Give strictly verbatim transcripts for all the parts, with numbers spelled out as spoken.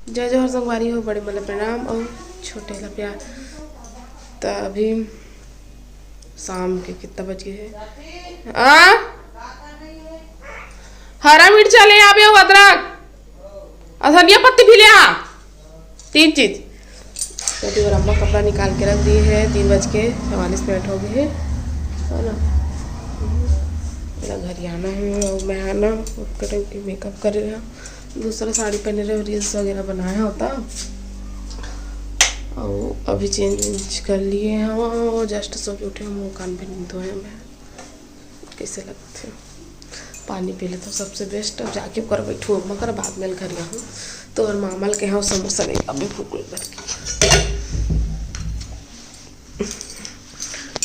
जय जोहार संगवारी हो, बड़े मन ला प्रणाम अउ छोटे ला प्यार। त अभी शाम के कितना बज गए हे? आ? हरा मिर्चा ले आबे अउ अदरक अउ धनिया पत्ती भी ले आ, तीन चीज। तो अभी अम्मा कपड़ा निकाल के रख दिए हैं, तीन बज के चवालीस मिनट हो गए हैं, है ना। मेरा घर आना है और मैं आना, उसके टाइम की मेकअप कर रहा, दूसरा साड़ी पहने रहे, रील्स वगैरह बनाया होता। और अभी चेंज वेंज कर लिए हैं, वो जस्ट सो के उठे हैं, मुँह कान भी नहीं धोए हैं। मैं कैसे लगते हो? पानी पी लेता हूँ, सबसे बेस्ट। अब जाके ऊपर बैठू, अम्मा कर बाद में घर जाऊँ। तो और मामा के यहाँ समोसा नहीं, अभी भूख लग की।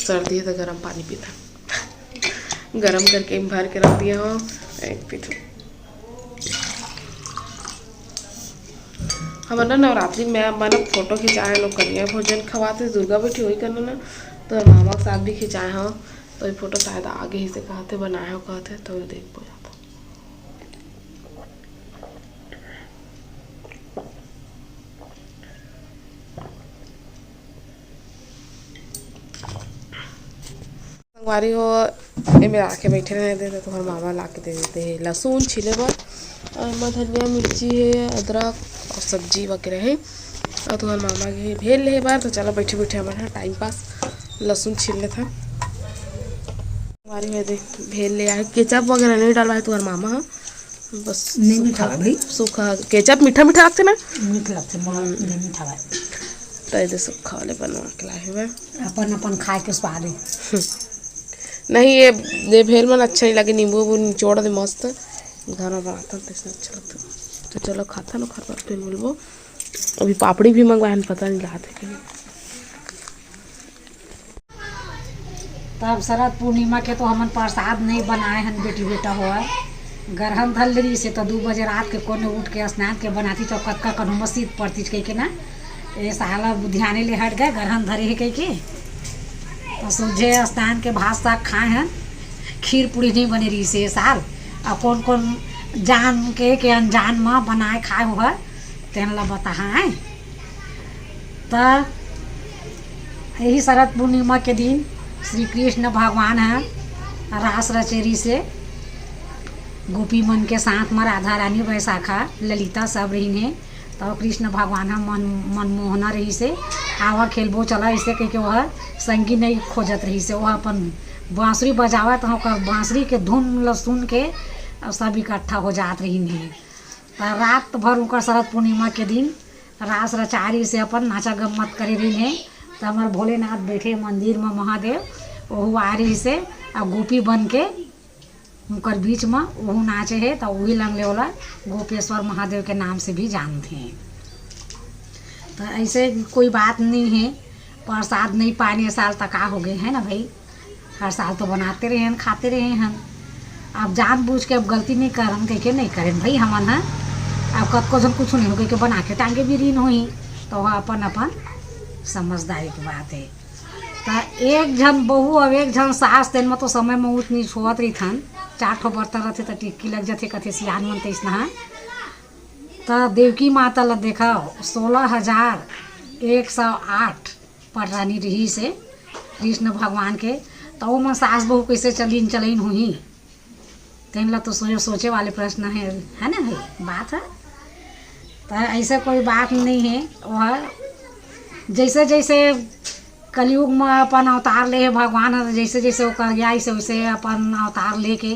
सर्दी है तो गरम पानी पीता, गरम करके भर के रख दिया हो, एक पीठू। हमर ना नवरात्रि में मन फोटो खिंचाए, लोग कन्या भोजन खवाते, दुर्गा बैठी वही करना ना, तो मामा के साथ भी खिंचाए हो। तो ये फोटो शायद आगे ही से कहते बनाए हो कहते, तो ये देख पो जाता। संगवारी हो, एमे आके बैठे रहे दे, तो तुम्हारे मामा ला के दे देते हैं लहसुन छीले बर। और एमा धनिया, मिर्ची है, अदरक और सब्जी वगैरह है। और तुम्हारे मामा के भेल ले बार, तो चलो बैठे बैठे हमारे यहाँ टाइम पास, लहसुन छील लेता। संगवारी हो दे, भेल ले आए, केचप वगैरह नहीं डालवा है तुम्हारे मामा ह। बस नहीं मीठा सूखा, है भाई। सूखा केचप मीठा मीठा लगते ना। मीठ लगते, मोला नहीं मीठा है। तो ये सूखा वाले बनवा के लाए हुए। अपन अपन खाए के स्वाद है। नहीं, ये, ये भेल मन अच्छा नहीं लगे, नींबू उबू निचोड़ दे मस्त। घर में बनाता हूँ, तैसे अच्छा लगता है। तो चलो खाता ना, खर फिर मिलबो। अभी पापड़ी भी मंगवाए हैं, पता नहीं लाते कि नहीं। तब शरद पूर्णिमा के तो हमन प्रसाद नहीं बनाए हन बेटी बेटा होय। गरहन धर ले रहिस हे, तो दू बजे रात के कोने उठ के स्नान के बनाती तो कतका कन्हू मसीत पड़तीच कहिके ना। ए साला बुधियाने ले हट गए, गरहन धरे हे कहिके। तो सोझे स्नान के भात साग खाए हन, खीर पूड़ी नहीं बने रहिस हे ए साल। और कौन कौन जान के, के अनजान में बनाए खाए हो है, तेन ला बताए। त यही शरद पूर्णिमा के दिन श्री कृष्ण भगवान ह रास रचे रिहिस हे गोपी मन के साथ म, राधा रानी, वैशाखा, ललिता सब रहिन हे। त कृष्ण भगवान ह मन, मनमोहना रहिस हे, आवा खेलबो चला, अइसे कहिके ओह संगी नइ खोजत रहिस हे। ओह अपन बांसुरी बजावत ह, ओकर बांसुरी के धुन ल सुन के सब इकट्ठा हो जात रहिन हे। त रात भर उनकर शरद पूर्णिमा के दिन रास रचाए रिहिस हे, अपन नाचा गम्मत करे रहिन हे। त हमर भोलेनाथ बैठे मंदिर म महादेव, ओहू आए रिहिस हे, आ गोपी बन के उनकर बीच म ओहू नाचे हे, त उही लंग ले ओला गोपेश्वर महादेव के नाम से भी जानथे। त ऐसे कोई बात नहीं हे, प्रसाद नहीं पाने साल त का हो गए, है ना भाई? हर साल तो बनाते रहे हन, खाते रहे हन। अब जानबूझ के अब गलती नहीं करन कहिके नहीं करेन भाई हमन ह। अब कतको झन कुछ नहीं हो कहिके बना के टांगे भी रहिन होही, तो वह अपन अपन समझदारी के बात है। त एक झन बहू अब एक झन सास, तेन म तो समय म ऊंच नीच होवत रहिथन। चार ठो बर्तन रथे त टिक्की लग जथे कथे सियान मन तइसना ह। त देवकी माता ल देखा, सोलह हजार एक सौ आठ पटरानी रहिस हे कृष्ण भगवान के, त ओमन सास बहू कइसे चलिन चलइन होही? तेन ला तो सोचे, सोचे वाले प्रश्न है, है ना, है बात है। त ऐसे कोई बात नहीं है। वह जैसे जैसे कलयुग में अपन अवतार ले हे भगवान ह, जैसे जैसे ओकर या ऐसे वैसे अपन अवतार लेके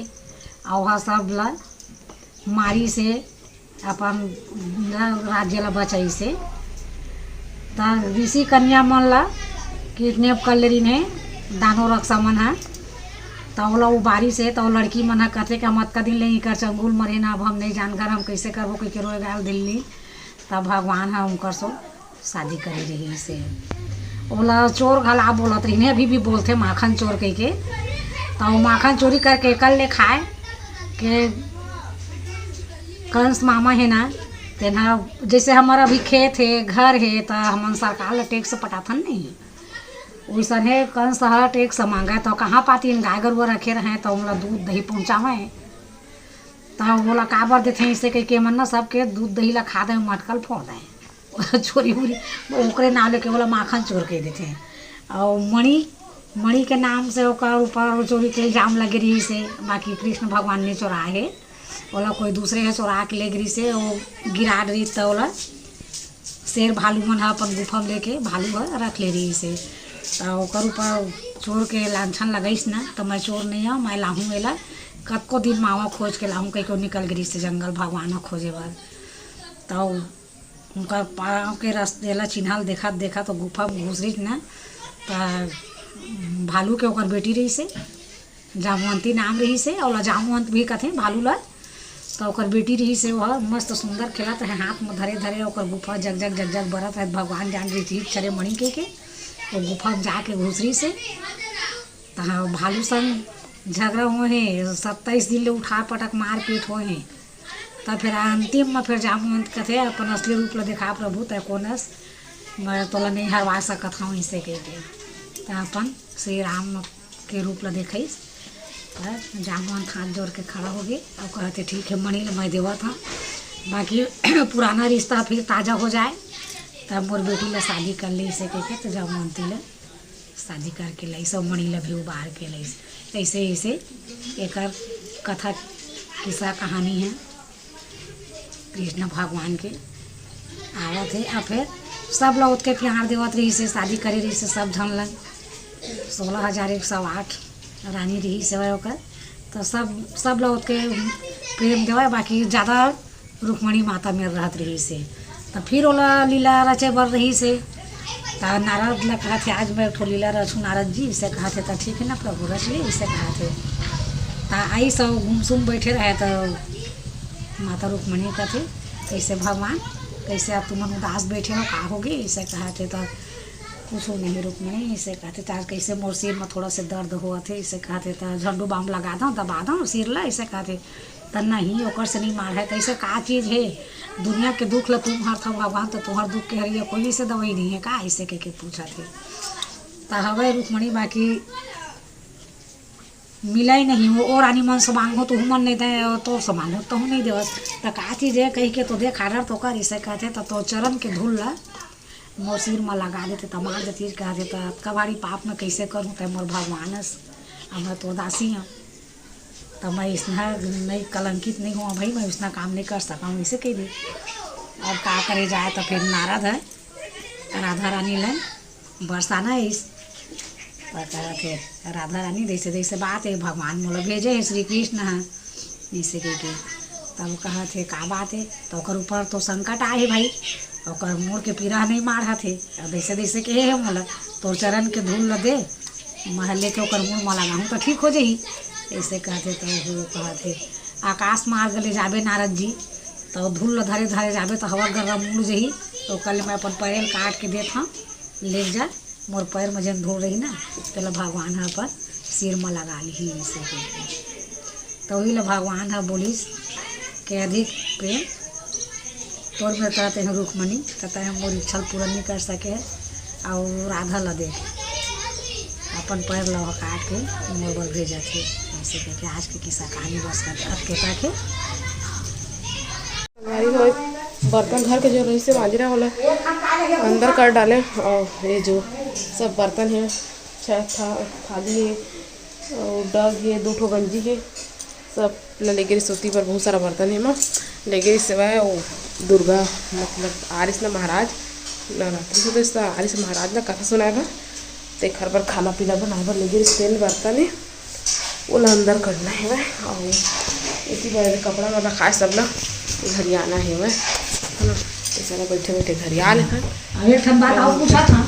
अउ वह सब ला मारी से अपन राज्य ला बचाई से। त ऋषि कन्या मन ला किडनैप कर ले रिन हे दानव रक्षा मन ह। त ओला उबारी से त ओ लड़की मन ह कथे कि हम अतका दिन ले इकर चंगुल मरे ना, अब हम नहीं जानकर हम कैसे करबो कहिके रोए गाल दिल्ली। तब भगवान ह उनकर सो शादी करे रहिस हे। ओला चोर घला बोलत रहिन हे, अभी भी बोलथे माखन चोर कहिके। त ओ माखन चोरी करके एकर ले खाए के कंस मामा हे ना, तेन ह जैसे हमर अभी खेत हे, घर हे, त हमन सरकार ल टैक्स पटाथन नहीं, वैसन हे कंस ह टैक्स मांगे, त कहाँ पातीन गाय गरुआ रखे रहे, त ओमला दूध दही पहुँचावे। त ओला काबर देथे, अइसे कहिके मन ना सबके दूध दही ला खा दे, मटकल फोड़ दे। चोरी उरी, ओकरे नाव लेके ओला माखन चोर कहि देथे। अउ मणि, मणि के नाम से ओकर ऊपर चोरी के इल्जाम लगे रहिस हे, बाकी कृष्ण भगवान नइ चोराए हे, ओला कोई दूसरे ह चोरा के ले गे रहिस हे। ओ गिरा डरिस त ओला शेर भालू मन ह अपन गुफा म लेके भालू ह रख ले रहिस हे। त ओकर ऊपर चोर के लांछन लगाइस ना, त मैं चोर नइ हंव, मैं लाहूं एला, कतको दिन मावा खोज के लाहूं, कहिके ओ निकल गे रहिस हे जंगल भगवान ह खोजे बर। त उनकर पाँव के रस्ते ला चिन्हा ल देखत देखत ओ गुफा म घुसरिस ना, त भालू के ओकर बेटी रहिस हे, जामवंती नाम रहिस हे, ओला जामवंत भी कथे भालू ला। त ओकर बेटी रहिस हे, ओह मस्त सुंदर खेलत रहे, हाथ म धरे धरे ओकर गुफा जगजग जगजग बरत रहे। भगवान जान रहिस हे, चरे मणि कहिके ओ गुफा म जाके घुसरिस हे। तहाँ भालू संग झगड़ा होए हे, सत्ताईस दिन ले उठा पटक मारपीट होए हे। त फेर अंतिम म फेर जामवंत कथे, "अपन असली रूप ल देखा प्रभु, तैं कोन अस, मैं तोला नइ हरवा सकत हंव," अइसे कहिके। त अपन श्री राम के रूप ल देखइस। त जामवंत हाथ जोर के खड़ा होगे अउ कहथे, "ठीक हे, मणि ल मैं देवत हंव, बाकी पुराना रिश्ता फिर ताजा हो जाए, त मोर बेटी ल शादी कर ले," अइसे कहिके। त जामवंती ल शादी करके लइस अउ मणि ल भी उबार के लइस। अइसे, अइसे एकर कथा, किस्सा, कहानी हे कृष्ण भगवान के। आवत हे, अउ फेर सब ल ओतके प्यार देवत रहिस हे, शादी करे रहिस हे सब झन ल। सोलह हजार एक सौ आठ रानी रहिस हवय ओकर, त सब, सब ल ओतके प्रेम देवय, बाकी जादा रुक्मणी माता मेर रहत रहिस हे। त फिर ओला लीला रचे बर रहिस हे। त नारद ल कहत हे, "आज मैं एक ठो लीला रचहूँ नारद जी," अइसे कहत हे। त, "ठीक हे ना प्रभु, रच ले," अइसे कहत हे। त आइस अउ गुमसुम बइठे रहे, त माता रुक्मणी कथे, "कइसे भगवान, कइसे अब तुमन उदास बइठे हो, का होगे?" अइसे कहत हे। त, "कुछू नहीं रुक्मणी," अइसे कहत हे। "त आज कइसे मोर सिर म थोड़ा से दर्द होवत हे," अइसे कहत हे। "त झंडू बाम लगा दंव, दबा दंव सिर ल," अइसे कहत हे। त नहीं, ओकर से नइ माढ़य। त अइसे का चीज हे, दुनिया के दुख ल तुम हरथव भगवान, त तुंहर दुख के हरइया कोई से दवई नइ हे का, अइसे कहिके पूछत हे। त हवय रुक्मणी, बाकी मिलय नहीं, ओ, ओ रानी मन से मांगहूँ त उहू मन नइ दय, तोर से मांगहूँ तहूँ नइ देवस। त का चीज हे कहिके तो देख, आडर तो कर, अइसे कहत हे। त तोर चरन के धूल ल मोर सिर म लगा देते, त मार देतिस, कहत हे, "त अतका भारी पाप मैं कइसे करहूँ, तैं मोर भगवान अस, अब मैं तोर दासी हंव, त मैं अइसना नइ, कलंकित नइ होवंव भई, मैं अइसना काम नइ कर सकंव," अइसे कहि दे। अब का करे जाए, त फेर नारद ह राधा रानी ल बरसाना आइस, त कहत हे, "राधा रानी, जइसे जइसे बात हे, भगवान मोला भेजे हे श्री कृष्ण ह," अइसे कहिके। तब कहत हे, "का बात हे?" त ओकर ऊपर तो संकट आए हे भाई, ओकर मूड़ के पीरा नइ माढ़त हे। अब जइसे जइसे कहे हे मोला, "तोर चरन के धूल ल दे, मैं लेके ओकर मूड़ म लगाहूँ त ठीक हो जही," अइसे कहत हे। त ओ कहत हे, "आकाश मार्ग ले जाबे नारद जी, त धूल ल धरे धरे जाबे त हवा गर्रा मुड़ जही, त ओकर ले मैं अपन पैर ल काट के देत हंव, ले जा।" मोर पैर म जेन धूल रही ना, तेला भगवान ह अपन सिर म लगा लिही, अइसे कहिके। त उही ल भगवान ह बोलिस के अधिक प्रेम तोर मेर त तेहू रुक्मणी, त तेहू मोर इच्छा ल पूरा नइ कर सके हे, अउ राधा ल देख, अपन पैर ल ओह काट के मोर बर भेजत हे, अइसे कहिके। आज के किस्सा कहानी बस कर अतके तक हे। संगवारी हो, बर्तन घर के जो रहिस हे मांजना वाला अंदर कर डाले, अउ ये जो सब बर्तन हे, छह था-, थाली हे, अउ डग हे, दू ठो गंजी हे, सब ल लेगे रिहिस ओती बर। बहुत सारा बर्तन हे, एमा लेगे रिहिस हवय। ओ दुर्गा, मतलब, आ रिहिस ना महाराज, नवरात्रि के तो आ रिहिस महाराज ना कथा सुनाए बर, तेखर बर खाना पीना बनाए बर लेगे रिहिस, तेन बर्तन हे। ओला अंदर करना हेवय, अउ एती बर कपड़ा मन रखाए सब ला घरियाना हेवय, है ना? ये सारा बइठे बइठे घरिया लेथन। अब एक ठन बात अउ पूछत हंव,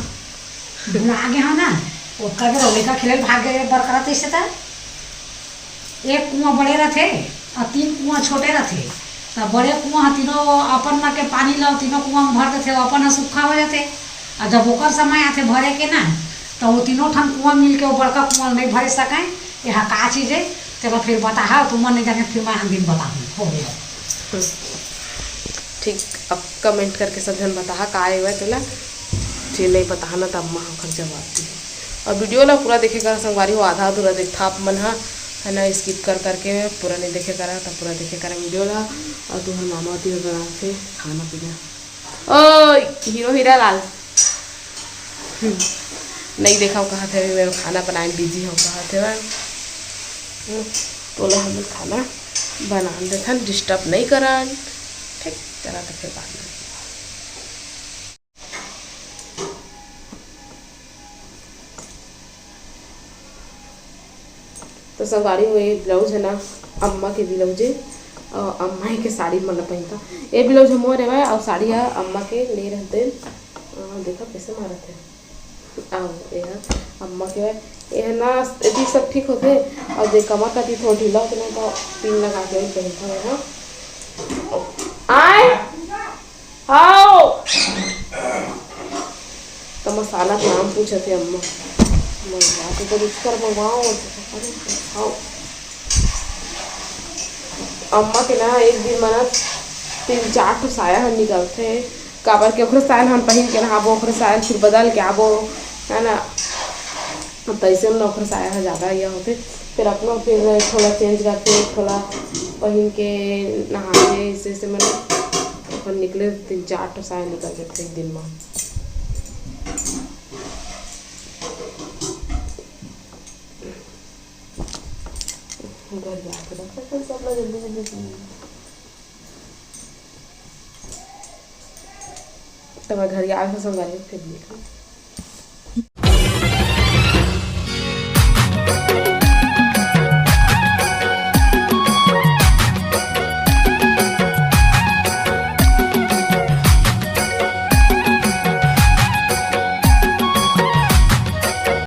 भुला गे हंव ना, ओतका बेर लइका खेले ल भाग गे बर करत रहिस त एक कुआं बड़े रथे अउ तीन कुआं छोटे रथे, त बड़े कुआं ह तीनों अपन म के पानी ल तीनों कुआं म भर देथे, अपन ह सूखा हो जाथे। अउ जब ओकर समय आथे भरे के ना, त वो तीनों ठन कुआं मिल के वो बड़का कुआं ल नइ भरे सकय। एहा का चीज हे, तेला फिर बताहा, तुमन नइ जाने, फिर मैं आन दिन बताहूँ। हो गया। ठीक, अब comment करके सब झन बताहा का एवय तेला, जे नइ बताहा ना, त अम्मा ह ओकर जवाब दिही। अउ video ला पूरा देखे कर संगवारी हो, आधा अधूरा देखथा आप मन ह, है ना, skip कर करके पूरा नहीं देखे करा, तो पूरा देखे करा video ला। और तुम्हारे मामा होती बनाते खाना पीना। ओए हीरो हीरा लाल, हम्म, नहीं देखा कहा थे, मैं खाना बनाए busy हो कहा थे। हम्म, तो ला हम खाना बना देथन, disturb नहीं करन, ठीक? चला तो फिर बाद में। तो संगवारी हो, ये ब्लाउज है ना, अम्मा के ब्लाउज है, और अम्मा ही के साड़ी मन ला पहिनता। ये ब्लाउज ह मोर हवय और साड़ी ह अम्मा के ले रहते। अ, देखा कैसे मारत है। आओ, ये ह अम्मा के हवय। ये ह ना, ये सब ठीक होते, और जे कमर कती थोड़ा ढीला होते ना, तो पिन लगा के पहिनता है ना। आए हाओ। तो मसाला के नाम पूछत हे अम्मा। मंगवा के तो रुचकर मंगवाओ। हाओ। अम्मा के ना एक दिन म ना तीन चार ठो साया ह निकलथे, काबर के ओखरे साया ल हम पहिन के नहाबो, ओखरे साया ल फिर बदल के आबो, है ना। तइसे में ना ओखर साया ह ज़्यादा ये होथे, फिर अपना फिर थोड़ा change करथे, थोड़ा पहिन के नहाथे, ऐसे ऐसे में ना ओखर निकले तीन चार ठो साया निकल जाथे एक दिन में। घर जाके रखो, फिर सब लोग जल्दी जल्दी। तो मैं घर आके संग फिर निकल